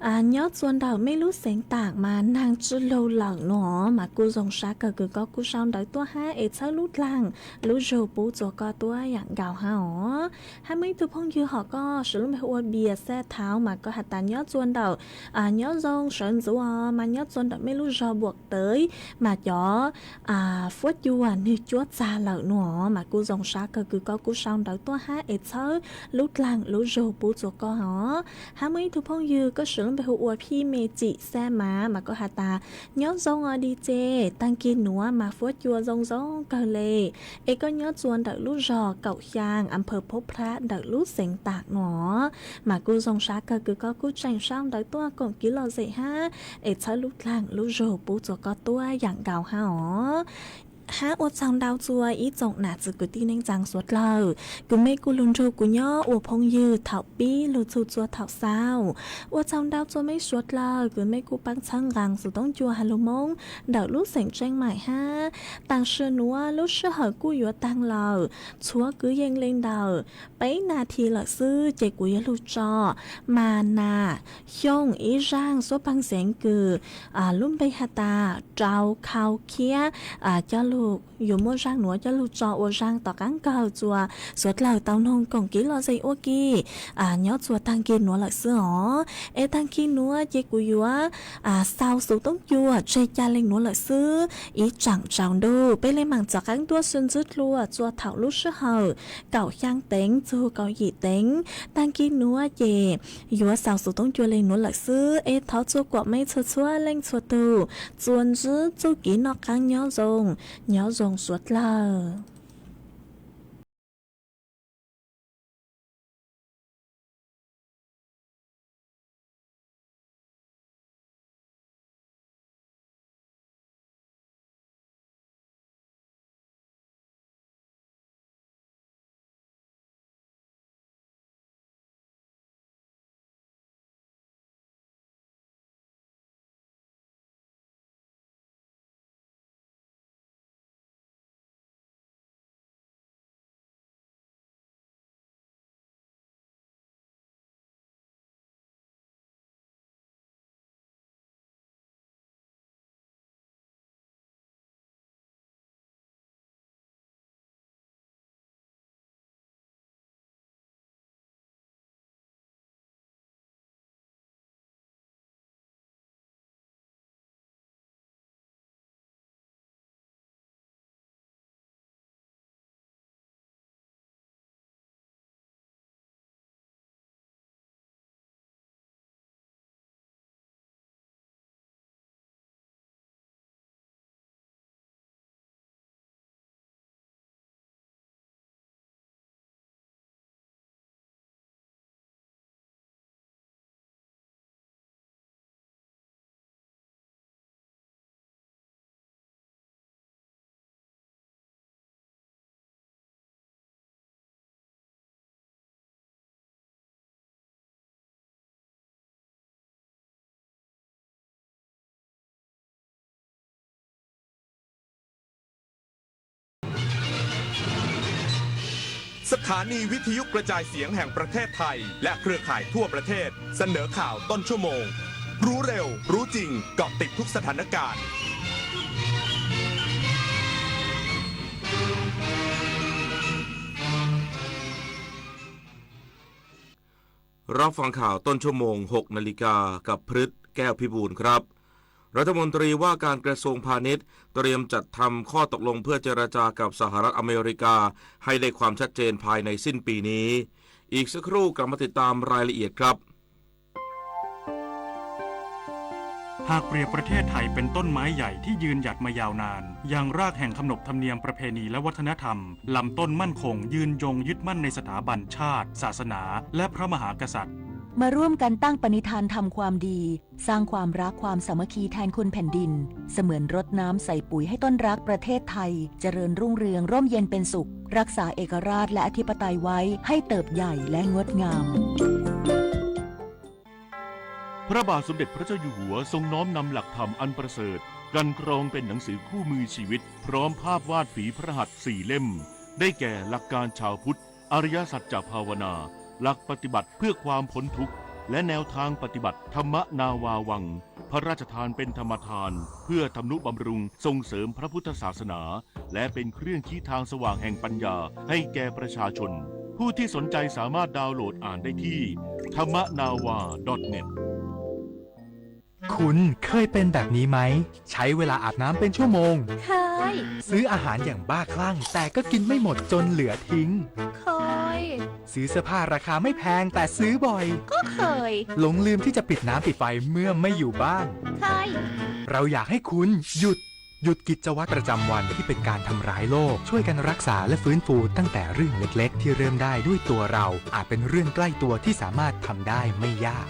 nyob txua ntawm mej lub xeev taam mas naag tsi lug lawm nuav mas kuj zoo sab kawg kws koj kuj sau ntawv tuaj hab es txhawb lub dlaag lub zug pub txuas koj tuab yaam nkaus hab os. Hab muaj ib tug phooj ywg hom koj swv lub npe hu ua Npias Xaj Thauv mas koj has tas nyob txua ntawm, nyob zoo sawv ntxuv os, mas nyob txua ntawm mej lub zog Npuam Tawv mas cov fuab cua nwg cuab txag lawm nuav mas kuj zoo sab kawg kws koj kuj sau ntawv tuaj hab es txhawb lub dlaag lub zug pub txuas koj os. Hab muaj ib tug phooj ywg koj swv lub npe hu ua Phij Me Tsim Xaj Mav mas koj has tas, nyob zoo os dig tse, taag kis nuav mas fuab cua zoo zoo kawg le, es koj nyob txua ntawm lub zog Kaum Xyaa, Amphaw Phob Phrab ntawm lub xeev taam nuav mas kuj zoo sab kawg kws koj kuj tseem sau ntawv tuaj koom kev lom zem hab es txhawb lub dlaag lub zug pub txuas koj tuab yaam nkaus hab os. Hab ua tsaug ntau txua ib tsoom nam txiv kwv tij neej tsaa suav dlawg, kws mej kuj lug nrug kuv nyob ua phooj ywg thaum pib lug txug txua thaum xaus. Ua tsaug ntau txua mej suav dlawg kws mej kuj paab txhawb nqaa xuv toob cua has lug Moob ntawm lub xeem Tseej Maim hab. Taam sim nuav lub sij hawm kuj yuav taag lawm, txhua kwv yees le ntawm peb nas this lawm xwb ces kuv yuav lug tso mas nas Xyooj ib zaaj suab paag xeev kws lub npe has tas Rau Khau Khiab coj lug, yuav muaj zaaj nuav coj lug tso ua zaaj tom qaab kawg txua suav dlawg tau noog koom kev lom zem ua ke nyob txua taag kis nuav lawm xwb os. Es taag kis nuav ces kuv yuav xaus xuv toob cua tseg ca le nuav lawm xwb. Ib tsaam tsaus ntuj peb le maam txav qaab tuab sib ntsib dlua txua thaum lub sij hawm kaum xyaa teev txug kaum yim teev. Taag kis nuav ces yuav xaus xuv toob cua le nuav lawm xwb. Es thov txua kuam mej txhua txhua leej txhua tug txuas ntsib txuj kev noj qaab nyob zoo, nyob zoo suav dlawg. สถานีวิทยุกระจายเสียงแห่งประเทศไทย และเครือข่ายทั่วประเทศ เสนอข่าวต้นชั่วโมง รู้เร็ว รู้จริง เกาะติดทุกสถานการณ์ รับฟังข่าวต้นชั่วโมง หกนาฬิกา กับพฤษ แก้วพิบูลครับ รัฐมนตรีว่าการกระทรวงพาณิชย์เตรียมจัดทำข้อตกลงเพื่อเจรจากับสหรัฐอเมริกาให้ได้ความชัดเจนภายในสิ้นปีนี้ อีกสักครู่กลับมาติดตามรายละเอียดครับ หากเปรียบประเทศไทยเป็นต้นไม้ใหญ่ที่ยืนหยัดมายาวนาน ยังรากแห่งขนบธรรมเนียมประเพณีและวัฒนธรรม ลำต้นมั่นคง ยืนยงยึดมั่นในสถาบันชาติ ศาสนา และพระมหากษัตริย์ มาร่วมกันตั้งปณิธานทำความดี สร้างความรักความสามัคคีแทนคุณแผ่นดิน เสมือนรดน้ำใส่ปุ๋ยให้ต้นรักประเทศไทย เจริญรุ่งเรืองร่มเย็นเป็นสุข รักษาเอกราชและอธิปไตยไว้ให้เติบใหญ่และงดงาม พระบาทสมเด็จพระเจ้าอยู่หัวทรงน้อมนำหลักธรรมอันประเสริฐ กลั่นกรองเป็นหนังสือคู่มือชีวิต พร้อมภาพวาดฝีพระหัตถ์สี่เล่ม ได้แก่หลักการชาวพุทธ อริยสัจจะภาวนา หลักปฏิบัติเพื่อความพ้นทุกข์ และแนวทางปฏิบัติธรรมนาวาวัง พระราชทานเป็นธรรมทาน เพื่อทำนุบำรุงส่งเสริมพระพุทธศาสนา และเป็นเครื่องชี้ทางสว่างแห่งปัญญาให้แก่ประชาชน ผู้ที่สนใจสามารถดาวน์โหลดอ่านได้ที่ ธรรมนาวา ดอทเน็ต คุณเคยเป็นแบบนี้ไหม ใช้เวลาอาบน้ำเป็นชั่วโมง เคย ซื้ออาหารอย่างบ้าคลั่ง แต่ก็กินไม่หมดจนเหลือทิ้ง เคย ซื้อเสื้อผ้าราคาไม่แพงแต่ซื้อบ่อย ก็เคย หลงลืมที่จะปิดน้ำปิดไฟเมื่อไม่อยู่บ้าน เคย เราอยากให้คุณหยุด หยุดกิจวัตรประจำวันที่เป็นการทำร้ายโลก ช่วยกันรักษาและฟื้นฟูตั้งแต่เรื่องเล็กๆที่เริ่มได้ด้วยตัวเรา อาจเป็นเรื่องใกล้ตัวที่สามารถทำได้ไม่ยาก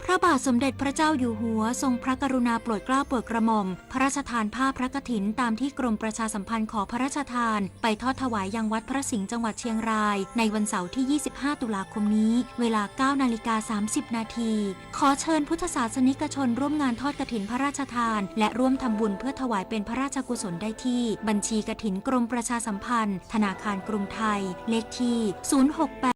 พระบาทสมเด็จพระเจ้าอยู่หัวทรงพระกรุณาโปรดเกล้าโปรดกระหม่อม พระราชทานผ้าพระกฐินตามที่กรมประชาสัมพันธ์ขอพระราชทาน ไปทอดถวายยังวัดพระสิงห์จังหวัดเชียงราย ในวันเสาร์ที่ ยี่สิบห้า ตุลาคมนี้ เวลา เก้านาฬิกาสามสิบนาที ขอเชิญพุทธศาสนิกชนร่วมงานทอดกฐินพระราชทาน และร่วมทำบุญเพื่อถวายเป็นพระราชกุศลได้ที่ บัญชีกฐินกรมประชาสัมพันธ์ ธนาคารกรุงไทย เลขที่ ศูนย์หกแปด